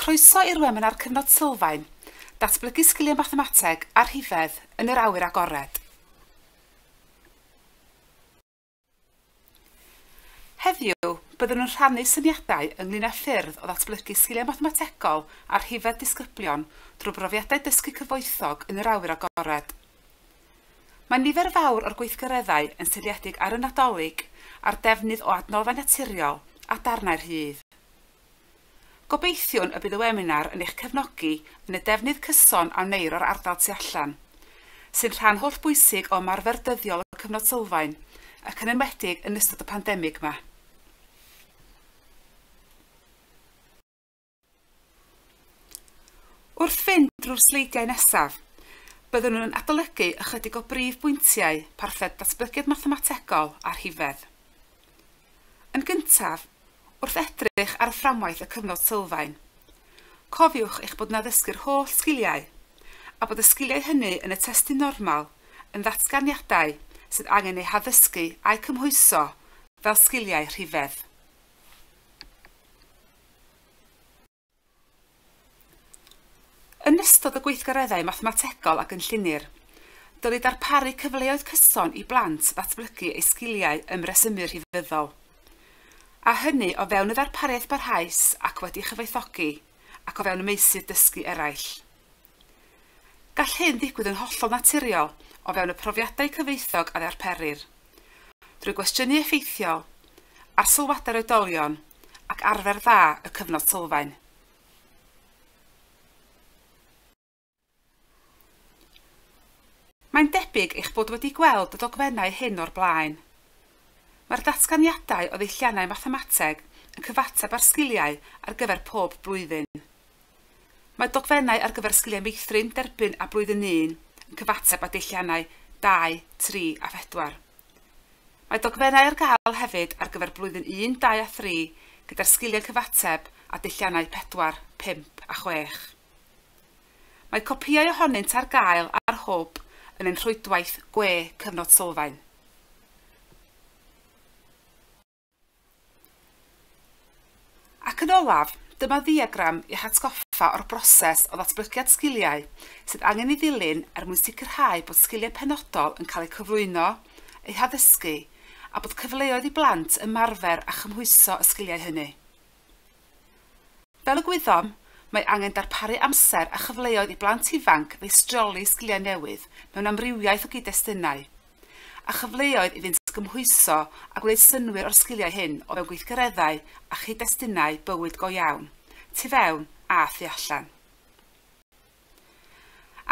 Croeso i'r webinar Cyfnod Sylfaen, datblygu sgiliau mathemateg a rhifedd yn yr awyr agored. Heddiw, byddwn yn rhannu syniadau ynglŷn â ffyrdd o ddatblygu sgiliau mathemategol a rhifedd disgyblion drwy brofiadau dysgu cyfoethog yn yr awyr agored. Mae nifer fawr o'r gweithgareddau yn seiliedig ar y Nadolig a'r defnydd o adnoddau naturiol a darnau rhydd. Gobeithiwn y bydd y webinar yn eich cefnogi yn y defnydd cyson a wneir o'r ardal tu allan, sy'n rhan hollbwysig o ymarfer dyddiol y cyfnod sylfaen ac yn enwedig yn ystod y pandemig yma. Wrth fynd drwy'r sleidiau nesaf, byddwn yn adolygu ychydig o brif bwyntiau parthed datblygiad mathemategol a rhifedd. Yn gyntaf, wrth edrych ar y fframwaith y cyfnod sylfaen, cofiwch eich bod yn addysgu'r holl sgiliau a bod y sgiliau hynny yn y testun normal yn ddatganiadau sydd angen eu haddysgu a'u cymhwyso fel sgiliau rhifedd. Yn ystod y gweithgareddau mathemategol a gynllunir, dylid darparu cyfleoedd cyson i blant ddatblygu eu sgiliau ymresymu rhifyddol, a hynny o fewn y ddarpariaeth barhaus ac wedi'i chyfoethogi ac o fewn y meysydd dysgu eraill. Gall hyn ddigwydd yn hollol naturiol o fewn y profiadau cyfoethog a ddarperir, drwy gwestiynu effeithiol, arsylwadau'r oedolion ac arfer dda y cyfnod sylfaen. Mae'n debyg eich bod wedi gweld y dogfennau hyn o'r blaen. Mae'r datganiadau o ddeilliannau mathemateg yn cyfateb â'r sgiliau ar gyfer pob blwyddyn. Mae dogfennau ar gyfer sgiliau meithrin, derbyn a blwyddyn 1 yn cyfateb â deilliannau 2, 3 a 4. Mae dogfennau ar gael hefyd ar gyfer blwyddyn 1, 2 a 3 gyda'r sgiliau cyfateb a deilliannau 4, 5 a 6. Mae copïau ohonynt ar gael ar Hwb yn ein rhwydwaith gwe cyfnod sylfaen. Ac yn olaf, dyma ddiagram i'ch atgoffa o'r broses o ddatblygiad sgiliau sydd angen ei ddilyn er mwyn sicrhau bod sgiliau penodol yn cael eu cyflwyno, eu haddysgu, a bod cyfleoedd i blant ymarfer a chymhwyso y sgiliau hynny. Fel y gwyddom, mae angen darparu amser a chyfleoedd i blant ifanc feistroli sgiliau newydd mewn amrywiaeth o gyd-destunau, a chyfleoedd iddynt gymhwyso a gwneud synnwyr o'r sgiliau hyn o fewn gweithgareddau a chyd-destunau bywyd go iawn, tu fewn a thu allan.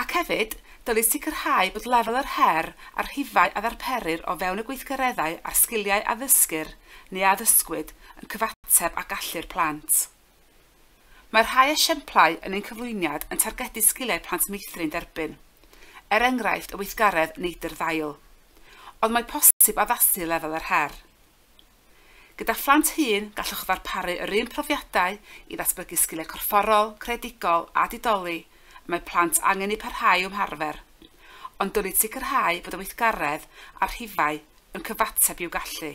Ac hefyd, dylid sicrhau bod lefel yr her a'r rhifau a ddarperir o fewn y gweithgareddau a'r sgiliau a ddysgir neu a ddysgwyd yn cyfateb â gallu'r plant. Mae rhai esiamplau yn ein cyflwyniad yn targedu sgiliau plant meithrin derbyn, er enghraifft y weithgaredd neidr ddail, ond mae posib addasu lefel yr her. Gyda phlant hŷn, gallwch ddarparu yr un profiadau i ddatblygu sgiliau corfforol, creadigol a didoli y mae plant angen eu parhau i'w harfer, ond dylid sicrhau bod y weithgaredd a'r rhifau yn cyfateb i'w gallu,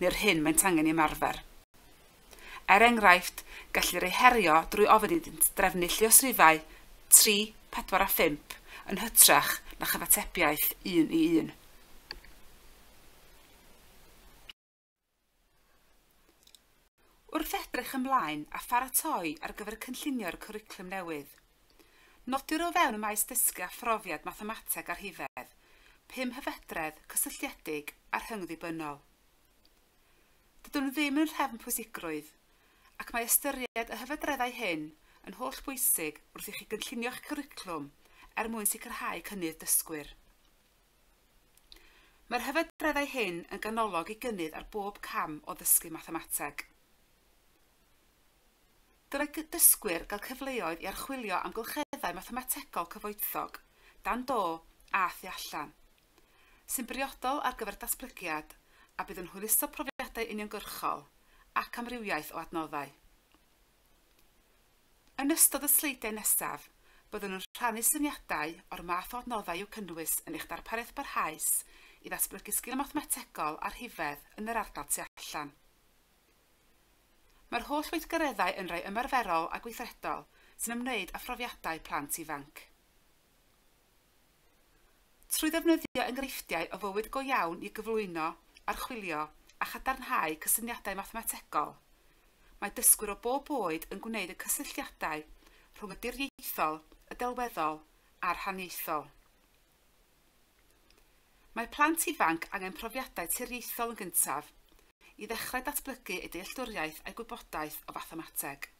neu'r hyn maent angen ei ymarfer. Er enghraifft, gellir eu herio drwy ofyn iddynt drefnu lluosrifau 3, 4 a 5 yn hytrach na chyfatebiaeth 1 i 1. Wrth edrych ymlaen a pharatoi ar gyfer cynllunio'r cwricwlwm newydd, nodir o fewn y maes dysgu a phrofiad mathemateg a rhifedd, 5 hyfedredd cysylltiedig a rhyngddibynnol. Dydyn nhw ddim yn nhrefn pwysigrwydd, ac mae ystyried y hyfedreddau hyn yn hollbwysig wrth i chi gynllunio'ch cwricwlwm er mwyn sicrhau cynnydd dysgwyr. Mae'r hyfedreddau hyn yn ganolog i gynnydd ar bob cam o ddysgu mathemateg. Dylai dysgwyr gael cyfleoedd i archwilio amgylcheddau mathemategol cyfoethog, dan do a thu allan, sy'n briodol ar gyfer datblygiad a bydd yn hwyluso profiadau uniongyrchol ac amrywiaeth o adnoddau. Yn ystod y sleidiau nesaf, byddwn yn rhannu syniadau o'r math o adnoddau i'w cynnwys yn eich darpariaeth barhaus i ddatblygu sgiliau mathemategol a rhifedd yn yr ardal tu allan. Mae'r holl weithgareddau yn rhai ymarferol a gweithredol sy'n ymwneud â phrofiadau plant ifanc. Trwy ddefnyddio enghreifftiau o fywyd go iawn i gyflwyno, archwilio a chadarnhau cysyniadau mathemategol, mae dysgwyr o bob oed yn gwneud y cysylltiadau rhwng y diriaethol, y delweddol a'r haniaethol. Mae plant ifanc angen profiadau tiriaethol yn gyntaf i ddechrau datblygu eu dealltwriaeth a'u gwybodaeth o fathemateg.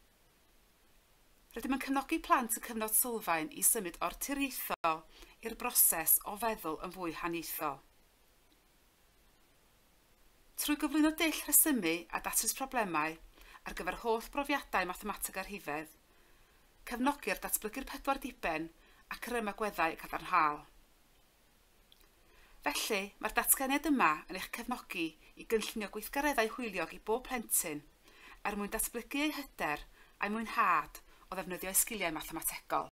Rydym yn cefnogi plant y cyfnod sylfaen i symud o'r tiriaethol i'r broses o feddwl yn fwy haniaethol. Trwy gyflwyno dull rhesymu a datrys problemau ar gyfer holl brofiadau mathemateg a rhifedd, cefnogir datblygu'r pedwar diben ac yr ymagweddau cadarnhaol. Felly, mae'r datganiad yma yn eich cefnogi i gynllunio gweithgareddau hwyliog i bob plentyn er mwyn datblygu eu hyder a'u mwynhad o ddefnyddio eu sgiliau mathemategol.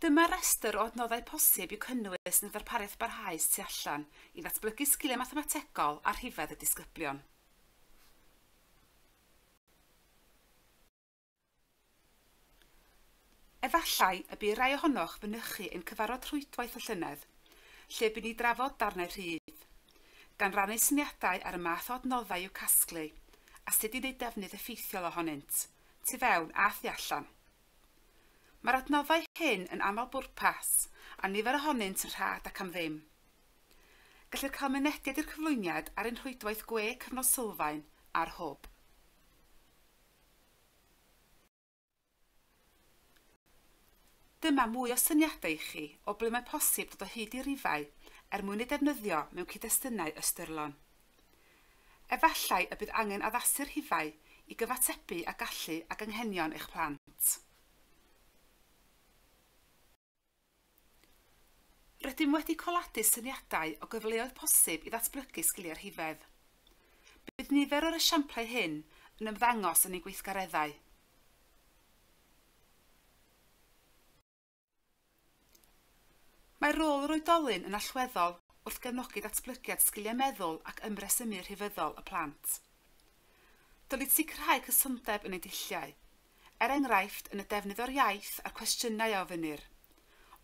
Dyma restr o adnoddau posib i'w cynnwys yn y ddarpariaeth barhaus tu allan i ddatblygu sgiliau mathemategol a rhifedd y disgyblion. Efallai y bu rai ohonoch fynychu ein cyfarfod rhwydwaith y llynedd, lle bu ni drafod darnau rhydd, gan rannu syniadau ar y math o adnoddau i'w casglu a sut i wneud defnydd effeithiol ohonynt, tu fewn a thu allan. Mae'r adnoddau hyn yn aml bwrpas a nifer ohonynt yn rhad ac am ddim. Gellir cael mynediad i'r cyflwyniad ar ein rhwydwaith gwe cyfnod sylfaen ar Hwb. Dyma mwy o syniadau i chi o ble mae posib dod o hyd i rifau er mwyn eu defnyddio mewn cyd-destunau ystyrlon. Efallai y bydd angen addasu'r rhifau i gyfatebu a gallu ac anghenion eich plant. Rydym wedi coladu syniadau o gyfleoedd posib i ddatblygu sgiliau rhifedd. Bydd nifer o'r esiamplau hyn yn ymddangos yn ein gweithgareddau. Mae rôl yr oedolyn yn allweddol wrth gefnogi datblygiad sgiliau meddwl ac ymresymu rhifyddol y plant. Dylid sicrhau cysondeb yn eu dulliau, er enghraifft yn y defnydd o'r iaith a'r cwestiynau a ofynnir,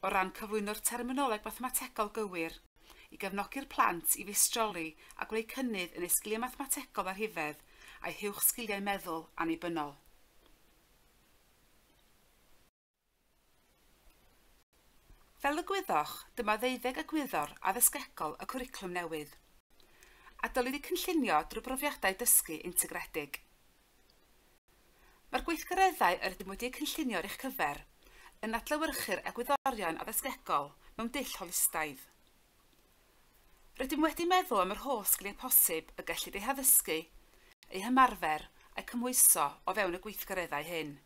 o ran cyflwyno'r terminoleg mathemategol gywir i gefnogi'r plant i feistroli a gwneud cynnydd yn eu sgiliau mathemategol a rhifedd a'u huwch sgiliau meddwl annibynnol. Fel y gwyddoch, dyma ddeuddeg egwyddor addysgegol y cwricwlwm newydd, a dylid eu cynllunio drwy brofiadau dysgu integredig. Mae'r gweithgareddau yr ydym wedi eu cynllunio ar eich cyfer yn adlewyrchu'r egwyddorion addysgegol mewn dull holistaidd. Rydym wedi meddwl am yr holl sgiliau posib y gellid eu haddysgu, eu hymarfer a'u cymhwyso o fewn y gweithgareddau hyn.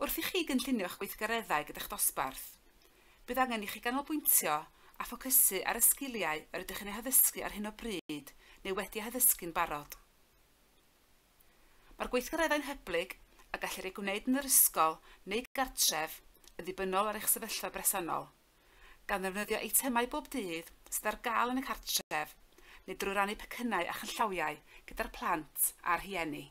Wrth i chi gynllunio'ch gweithgareddau gyda'ch dosbarth, bydd angen i chi ganolbwyntio a ffocysu ar y sgiliau yr ydych yn eu haddysgu ar hyn o bryd neu wedi eu haddysgu'n barod. Mae'r gweithgareddau'n hyblyg a gellir eu gwneud yn yr ysgol neu gartref yn ddibynnol ar eich sefyllfa bresennol, gan ddefnyddio eitemau bob dydd sydd ar gael yn y cartref neu drwy rannu pecynnau a chanllawiau gyda'r plant a'r rhieni.